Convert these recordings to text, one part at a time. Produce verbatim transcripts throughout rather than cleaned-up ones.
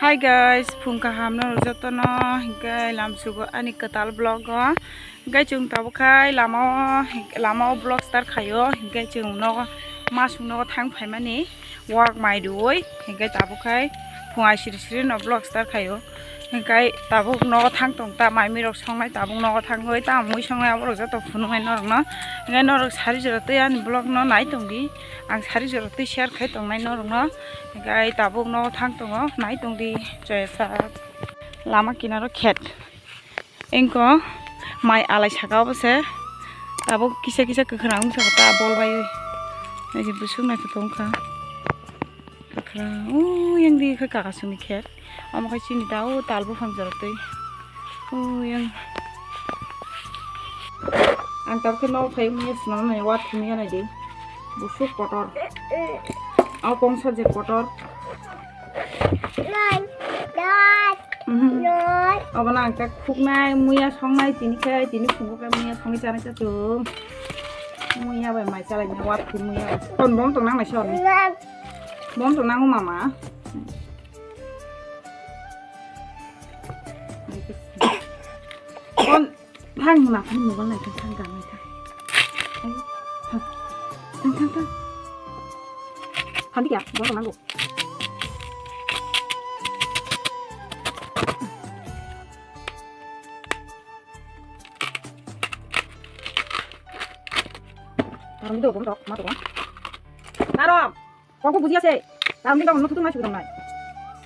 Hi guys, phung kaham norok jotono, hinkhe lamsugo ani kwtal vlog o, hinkhe chwng tabuk khai lama o, lama o vlog start khaio, hinkhe chwng nogo masuk nogo thang phaimani work mai rwui, hinkhe tabuk khai phung ai siri siri no vlog start khaio, hinkhe tabuk nogo thang tong ta mai mui rok songnai tabuk nogo thangwi ta mui songnai aborok joto phunuknai norok no, hinkhe norok sari jora tei ani vlog no nai tongdi, ang sari jora tei share khai tongnai norok no. Hinkhe tabuk nogo thang tongo, nai tongdi, joya sak. Lama kinaro khet. Engko mai alai saka obo se. Tabuk kisa kisa kwkhwrang wngsa ta bol baiwi. Naidi busuk naithotok wngkha. Kwkhwrang, o yang di khe kakasuni khet. Omo khai chini da o tal buphang jorok twi. O yang. Ang tabuk khe nogo phai mui swnamnai, wa thumya naidi. Busuk kotor. Au kongsa je kotor. Mhm. Obo na ang tak khuknai, muya songnai, tini khe, tini phungo khe muya songwi chanai cha chwng. Muya bai mai chalaina, wa thum muya bai. Kon bom tong nang nai son. Bom tong nang mama. Kon Thang, muna phani mobile nai thang, thang, gang nai thang. Ayo, thang. Thang, thang, thang. Thang di kya? Bol nang go. Tarong di do, bom tok, ma tok. Tarong. Kok buji ase. Tam ni kamu tutung nai sudah nai.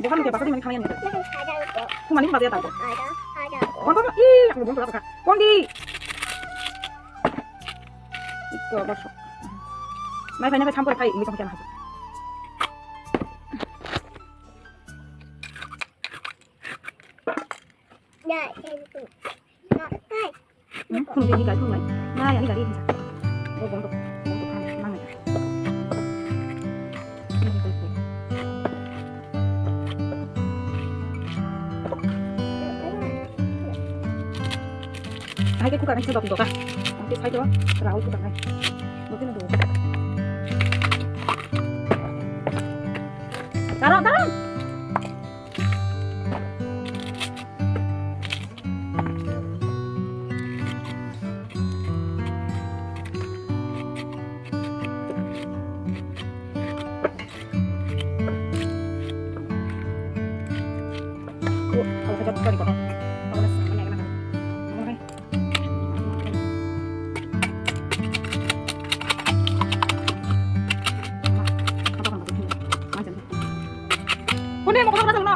Bukan dia pasal ini kalian ni. Kuma ni baca tahu. Kon kon i aku bom tok. Kon di. Itu apa sok? Nai nai sampai kai ini kamu jangan. Hmm, khum twi kai khum lai. Na, yang gari ni sa. Oh, bom tok, bom tok kan, mang ni. Hai ke kukar ni sa dok dok ah. Ang ke sai do, rau kukar nai. Dok ni do. Tarong, tarong. Kone mo kona kona.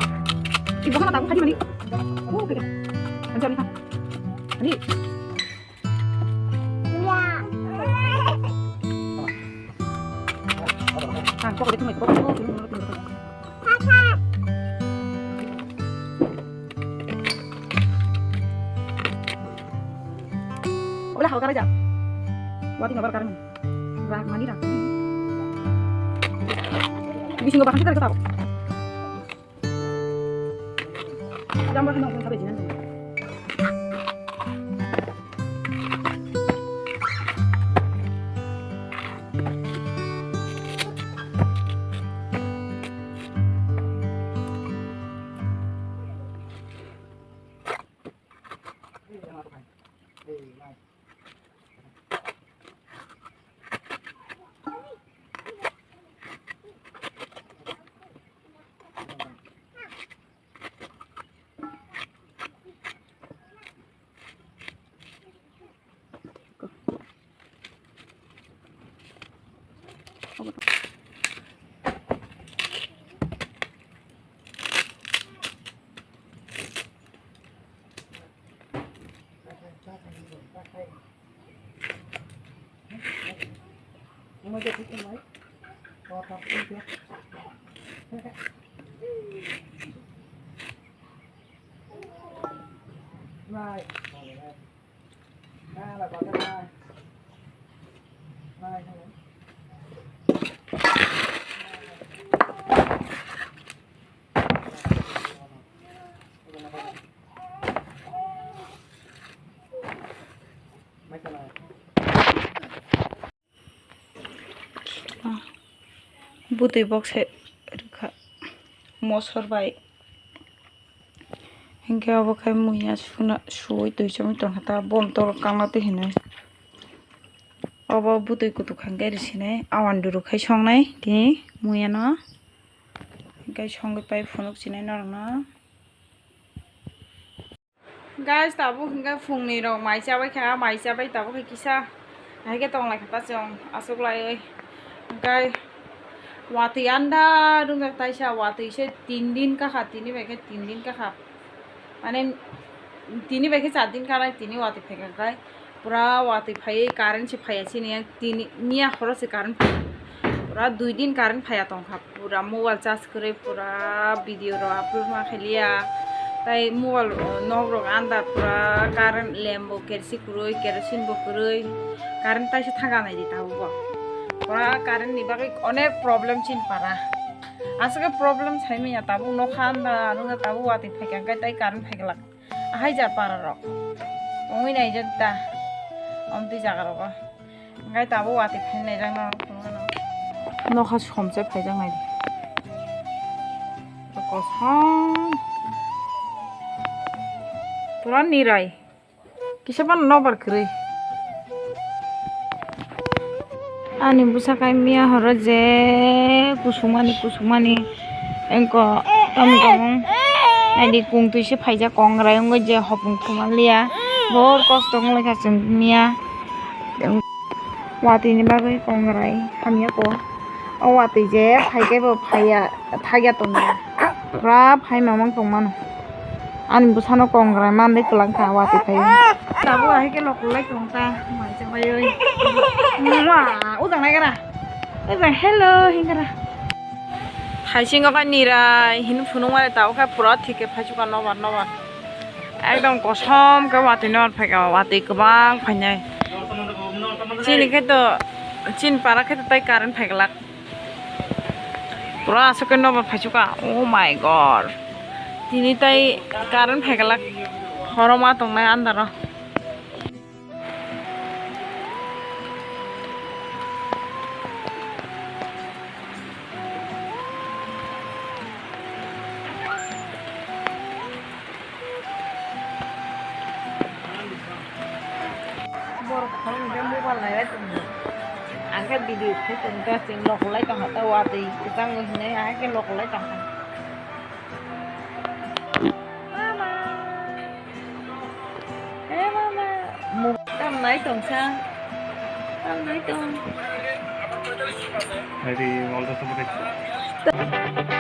Ibu kona tabu kadi mani. Oh, kaya. Anjali ha. Ani. Ya. Ah, kok dia cuma kok. Wala halka raja. Wati ngabar karang. Rak mani rak. Bisingo bahkan kita tahu. Jambor hino kung sabe jinan. Bwtwi bokse rwkha mosor bai Hinkhe obo khai muya suna, suwi twi chomwi tongkha ta, bom tolo kangma twi hinwi. Obo bwtwi kutuk kha hinkhe risinai, awan duru khai songnai tini muyano. Hinkhe songwi pai phunuk sinai norokno. Guys, tabuk hinkhe phungni rok mai chabai kha, mai chabai tabuk khe kisa. Hai khe tong lai kha ta chwng, aswk laiwi. Hinkhe watwi andar wngjak taisa, watwi se tin din kakha, tini bai khe tin din kakha. Mane, tini bai khe char din kanai, tini watwi phai kha khai. Pura watwi phaiwi current se phaiya chini yang tini, miya horo se current phaiya. Pura dui din current phaiya tongkha. Pura mobile charge kwrwi, pura video rok upload ma khailiya. Tai mobile, uh, nok rok andar pura current lamp bo kersi kwrwi, kerosene bo kwrwi. Current taisa thanga nai di tabuk bo. Pura current ni bagwi onek problem chini para. Aswk khe problem sai manya tabuk nokha andar, ano tabuk watwi phaikha khe tai current phaiglak. Ahai jar para rok. Wngwi naijak da. Omtwi jaga rogo. Hinkhe tabuk watwi phai naijak no. Nokha somse phaijak nai. Kosom. Pura nirai. Kisa phano nobar kwrwi. Ani bwsa khai miya horo je kusumani kusumani engko tamo tamo naidi kung twi se phaijak kongrai wngwi je hopung thumaliya bor kosto wnglaikha chwng miya watwi ni bagwi kongrai hamya ko o watwi je phaikhe bo phaiya thakya tongya pura phaima mang tongmano. Ani bwsano kongrai manwi kwlangkha watwi phaiwi. Tabuk ahai khe lokolai tongkha, mai chwngmaiwi. Mwah, ujang naigra. Ujang hello hingra. Haisingo khe nirai hin phunukmani tabuk khe pura thik khe phaisukha nobar nobar. Ekdom kosom khe watwi nobar phaikha, watwi kwbang phainai. Chini khe to, chini para khe to tai current phaiglak. Pura aswk khe nobar phaisukha. Oh my God. Tini tai current phaiglak. Horo ma tongnai andaro. Borok khoroknwi khe mobile naiwi tongo. Ang khe video khai tongkha, chwng lokolai tongkha, tei watwi kwchangwi hinwi ahai khe lokolai tongkha. Mama! Hey, mama! Mobile tam nai tongsa. Tam nai tong. Hari, all the best.